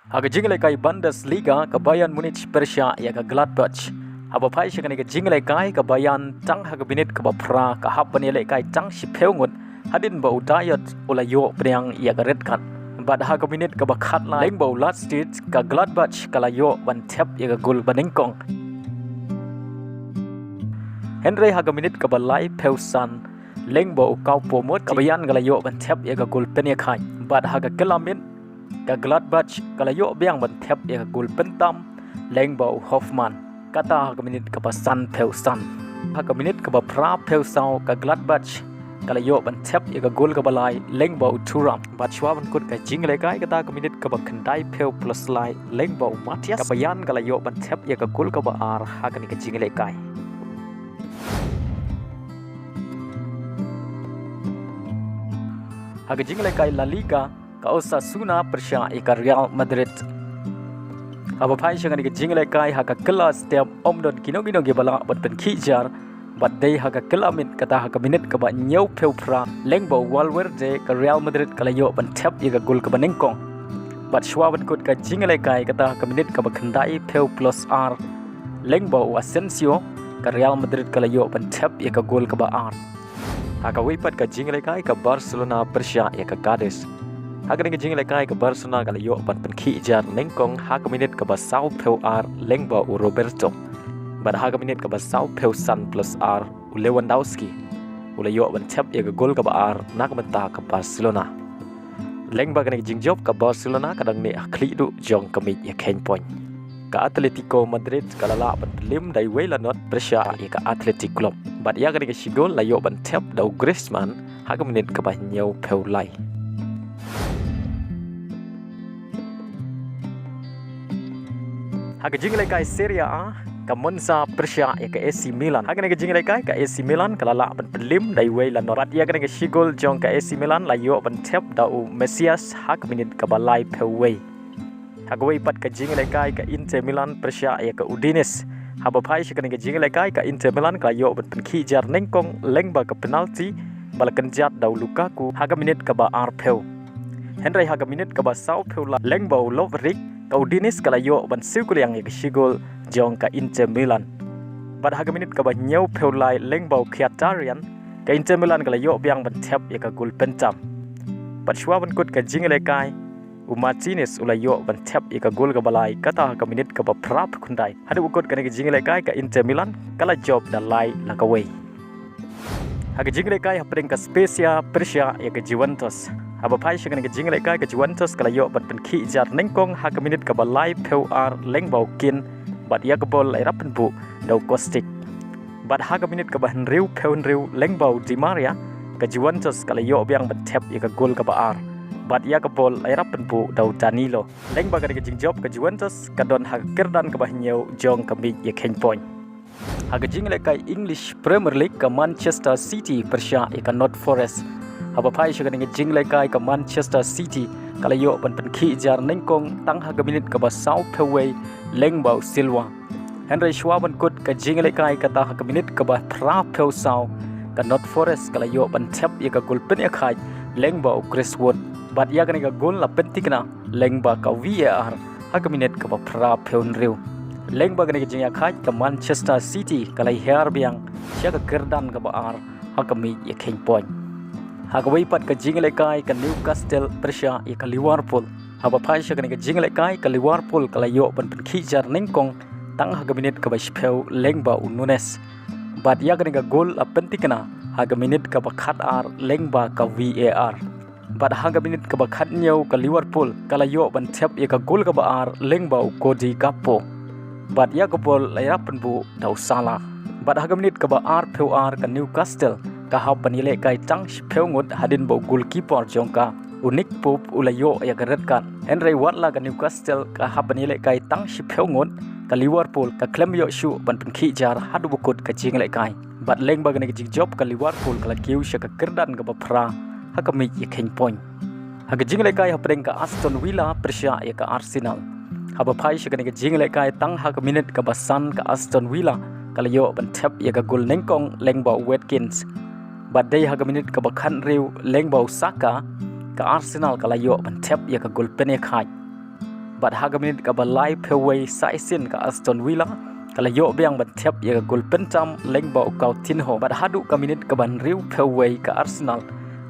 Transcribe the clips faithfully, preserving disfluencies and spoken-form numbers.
Ha ka jingïalehkai Bundesliga, ka Bayern Munich pyrshah ïa ka Gladbach. Haba phai sha kane ka jingïalehkai, ka Bayern tang ha ka minit kaba phra ka hap ban ïalehkai tang shiphew ngut, hadien ba u Dalot u la ïoh pdiang ïa ka red card. Bad ha ka minit kaba khatlai, lyngba u Larsdijk, ka Gladbach ka la ïoh ban thep ïa ka gol ba nyngkong. Hynrei ha ka minit kaba laiphew san, lyngba u Choupo-Moting, ka Bayern ka la ïoh ban thep ïa ka gol pynïakhaid. Bad ha ka kylla miet, ka Gladbach ka la ïoh biang ban thep ïa ka gol pyntam, lyngba u Hofmann. Kata ha ka minit kaba sanphew san. Ha ka minit kaba phraphew saw, ka Gladbach ka la ïoh ban thep ïa ka gol kaba lai, lyngba u Thuram. Bad shuwa ban kut ka jingïalehkai, kata ha ka minit kaba khyndaiphew plus lai, lyngba u Matthias, ka Bayern ka la ïoh ban thep ïa ka gol kaba ar ha kane ka jingïalehkai. Ha ka jingïalehkai La Liga, ka Osasuna pyrshah ïa ka Real Madrid. Haba phai sha kane ka jingïalehkai, ha ka kylla step ym don kino kino kiba lah ban pynkhih jar, bad dei ha ka kylla miet, kata ha ka minit kaba hynñiewphew phra, lyngba u Valverde, ka Real Madrid ka la ïoh ban thep ïa ka gol kaba nyngkong. Bad shuwa ban kut ka jingïalehkai, kata ha ka minit kaba khyndaiphew plus ar, lyngba u Asensio, ka Real Madrid ka la ïoh ban thep ïa ka gol kaba ar. Ha kawei pat ka jingïalehkai, ka Barcelona pyrshah ïa ka Cadiz. Ha kane ka jingïalehkai, ka Barcelona ka la ïoh ban pynkhih jar nyngkong ha ka minit kaba sawphew ar, lyngba u Roberto. Bad ha ka minit kaba sawphew san plus ar, u Lewandowski u la ïoh ban thep ïa ka gol kaba ar na ka bynta ka Barcelona. Lyngba kane ka jingjop, ka Barcelona ka dang neh ha khlieh duh jong ka miej ïakheiñ point. Ka Atletico Madrid ka la lah ban pynliem da iwei la nod pyrshah ïa ka Athletic Club. Bad ïa kane ka shigol la ïoh ban thep da u Griezmann ha ka minit kaba hynñiewphew lai. Ha ka jingïalehkai Serie A, ka Monza pyrshah ïa ka A C Milan. Ha kane ka jingïalehkai, ka A C Milan ka la lah ban pynliem da iwei la nod. Bad ïa kane ka shigol jong ka A C Milan la ïoh ban thep da u Messias ha ka minit kaba laiphew wei. Ha kawei pat ka jingïalehkai, ka Inter Milan pyrshah ïa ka Udinese. Haba phai sha kane ka jingïalehkai, ka Inter Milan ka la ïoh ban pynkhih jar nyngkong lyngba ka penalty ba la kynjat da u Lukaku ha ka minit kaba arphew. Hynrei ha ka minit kaba sawphew lai, lyngba u Lovric, ka Udinese ka la ïoh ban siew kylliang ïa ka shigol jong ka Inter Milan. Bad ha ka minit kaba hynñiewphew lai, lyngba u Mkhitaryan, ka Inter Milan ka la ïoh biang ban thep ïa ka gol pyntam. Bad shuwa ban kut ka jingïalehkai, u Martinez u la ïoh ban thep ïa ka gol kaba lai, kata ha ka minit kaba phraphew khyndai. Haduh ba kut kane ka jingïalehkai, ka Inter Milan ka la jop da lai la kawei. Ha ka jingïalehkai hapdeng ka Spezia pyrshah ïa ka Juventus. Haba phai sha kane ka jingïalehkai, ka Juventus ka la ïoh ban pynkhih jar nyngkong ha ka minit kaba laiphew ar, lyngba u Kean, bad ïa ka bol la ïarap pynbuh da u Kostic. Bad ha ka minit kaba hynriewphew hynriew, lyngba u Di Maria, ka Juventus ka la ïoh biang ban thep ïa ka gol kaba ar. Bad ïa ka bol la ïarap pynbuh da u Danilo. Lyngba kane ka jingjop, ka Juventus ka don ha ka kyrdan kaba hynñiew jong ka miej ïakheiñ point. Ha ka jingïalehkai English Premier League, ka Manchester City pyrshah ïa ka Nottingham Forest. Haba phai sha kane ka jingïalehkai, ka Manchester City ka la ïoh ban pynkhih jar nyngkong tang ha ka minit kaba sawphew wei, lyngba u Silva. Hynrei shuwa ban kut ka jingïalehkai, kata ha ka minit kaba phraphew saw, ka Nottingham Forest ka la ïoh ban thep ïa ka gol pynïakhaid, lyngba u Chris Wood. Bad ïa kane ka gol la pynthikna lyngba ka V A R ha ka minit kaba phraphew hynriew. Lyngba kane ka jingïakhaid, ka Manchester City ka la hiar biang sha ka kyrdan kaba ar ha ka miej ïakheiñ point. Ha kawei pat ka jingïalehkai, ka Newcastle pyrshah ïa ka Liverpool. Haba phai sha kane ka jingïalehkai, ka Liverpool ka la ïoh ban pynkhih jar nyngkong tang ha ka minit kaba shiphew, lyngba u Nunez. Bad ïa kane ka gol la pynthikna ha ka minit kaba khatar, lyngba ka V A R. Bad ha ka minit kaba khathynñiew, ka Liverpool ka la ïoh ban thep ïa ka gol kaba ar, lyngba u Cody Gakpo. Bad ïa ka bol la ïarap pynbuh da u Salah. Bad ha ka minit kaba arphew ar, ka Newcastle ka hap ban ïalehkai tang shiphew ngut, hadien ba u goalkeeper jong ka, u Nick Pope, u la ïoh ïa ka red card. Hynrei wat la ka Newcastle ka hap ban ïalehkai tang shiphew ngut, ka Liverpool ka khlem ïoh shuh ban pynkhih jar haduh ba kut ka jingïalehkai. Bad lyngba kane ka jingjop, ka Liverpool ka la kiew sha ka kyrdan kaba phra ha ka miej ïakheiñ point. Ha ka jingïalehkai hapdeng, ka Aston Villa pyrshah ïa ka Arsenal. Haba phai sha kane ka jingïalehkai, tang ha ka minit kaba san, ka Aston Villa ka la ïoh ban thep ïa ka gol nyngkong, lyngba u Watkins. Bad dei ha ka minit kaba khathynriew, lyngba u Saka, ka Arsenal ka la ïoh ban thep ïa ka gol pynïakhaid. Bad ha ka minit kaba laiphew wei sa shisien ka Aston Villa ka la ïoh biang ban thep ïa ka gol pyntam lyngba u Coutinho. Bad haduh ka minit kaba hynriewphew wei ka Arsenal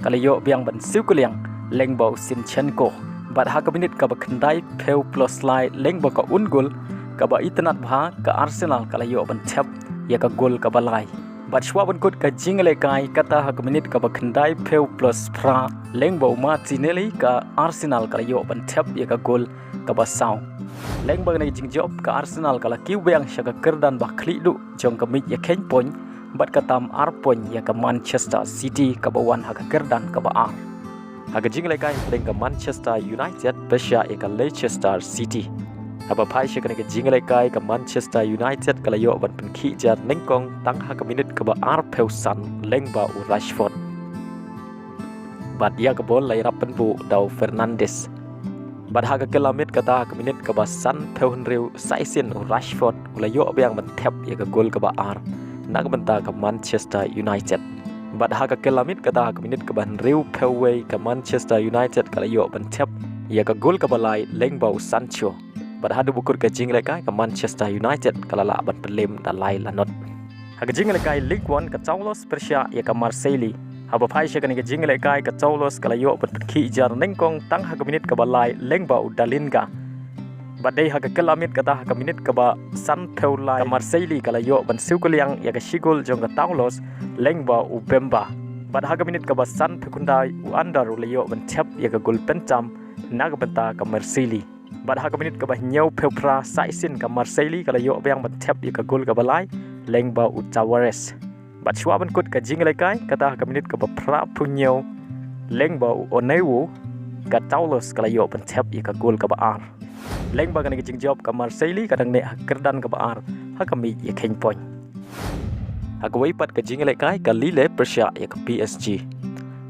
ka la ïoh biang ban siew kylliang lyngba u Zinchenko. Bad ha ka minit kaba khyndaiphew plus lai lyngba ka un gol kaba itynnad bha ka Arsenal ka la ïoh ban thep ïa ka gol kaba lai. Bad shuwa ban kut ka jingïalehkai kata ha ka minit kaba khyndaiphew plus phra lyngba u Martinelli ka Arsenal ka la ïoh ban thep ïa ka gol kaba saw. Lyngba kane ka jingjop ka Arsenal ka la kiew biang sha ka kyrdan ba khlieh duh jong ka miej ïakheiñ point bad ka tam ar point ïa ka Manchester City kaba wan ha ka kyrdan kaba ar. Ha ka jingïalehkai hapdeng ka Manchester United pyrshah ïa ka Leicester City. Haba phai sha kane ka jingïalehkai ka Manchester United ka la ïoh ban pynkhih jar nyngkong tang ha ka minit kaba arphew san lyngba u Rashford. Bad ïa ka bol la ïarap pynbuh da u Fernandes. Bad ha ka kylla miet kata ha ka minit kaba sanphew hynriew sa shisien u Rashford u la ïoh biang ban thep ïa ka gol kaba ar na ka bynta ka Manchester United. Bad ha ka kylla miet kata ha ka minit kaba hynriewphew wei ka Manchester United ka la ïoh ban thep ïa ka gol kaba lai lyngba u Sancho. Bad haduh ba kut ka jingïalehkai ka Manchester United ka la lah ban pynlem da lai la not. Ha ka jingïalehkai Ligue One ka Toulouse pyrshah ïa ka Marseille. Haba phai sha kane ka jingïalehkai ka Toulouse ka la ïoh ban pynkhih jar nyngkong tang ha ka minit kaba lai lyngba u Dalinga. Bad dei ha ka kylla miet kata ha ka minit kaba sanphew lai ka Marseille ka la ïoh ban siew kylliang ïa ka shi gol jong ka Toulouse lyngba u Bemba. Bad ha ka minit kaba sanphew khyndai u Ander u la ïoh ban thep ïa ka gol pyntam na ka bynta ka Marseille. Bad ha ka minit kaba hynñiewphew phra sa shisien ka Marseille ka la ïoh biang ban thep ïa ka gol kaba lai lyngba u Tavares. Bad shuwa ban kut ka jingïalehkai kata ha ka minit kaba phraphew hynñiew lyngba u Oneiwo ka Toulouse ka la ïoh ban thep ïa ka gol kaba ar. Lyngba kane ka jingjop ka Marseille ka dang neh ha ka kyrdan kaba ar ha ka miej ïakheiñ point. Ha kawei pat ka jingïalehkai ka Lille pyrshah ïa ka P S G.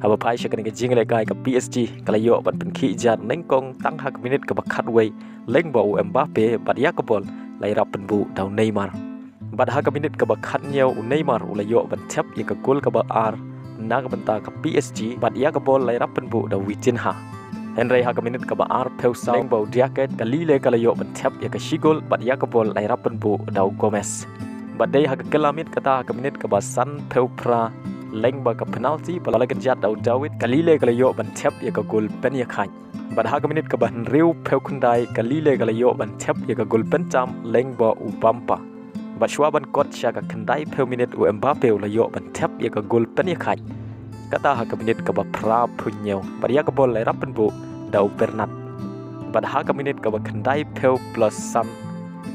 Haba phai sha kane ka jingïalehkai ka P S G ka la ïoh ban pynkhih jar nyngkong tang ha ka minit kaba khatwei lyngba u Mbappe bad ïa ka bol la ïarap pynbuh da u Neymar. Bad ha ka minit kaba khathynñiew u Neymar u la ïoh ban thep ïa ka gol kaba ar na ka bynta ka P S G bad ïa ka bol la ïarap pynbuh da u Vitinha. Hynrei ha ka minit kaba arphew saw lyngba u Diakite ka Lille ka la ïoh ban thep ïa ka shi gol bad ïa ka bol la ïarap pynbuh da u Gomez. Bad dei ha ka kylla miet kata ha ka minit kaba sanphew phra lyngba ka penalty ba la kynjat da u David ka Lille ka la ïoh ban thep ïa ka gol pynïakhaid. Bad ha ka minit kaba hynriewphew khyndai ka Lille ka la ïoh ban thep ïa ka gol pyntam lyngba u Bamba. Bad shuwa ban kot sha ka khyndaiphew minit u Mbappe u la ïoh ban thep ïa ka gol pynïakhaid. Kata ha ka minit kaba phraphew hynñiew bad ïa ka bol la ïarap pynbuh da u Bernat. Bad ha ka minit kaba khyndaiphew plus san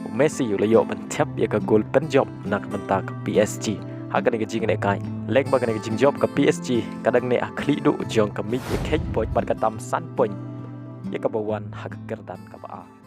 u Messi u la ïoh ban thep ïa ka gol pynjop na ka bynta ka P S G. Ha kane ka jingïalehkai lyngba kane ka jingjop ka P S G ka dang neh ha khlieh duh jong ka miej ïakheiñ point bad ka tam san point ïa kaba wan ha ka kyrdan kaba ar.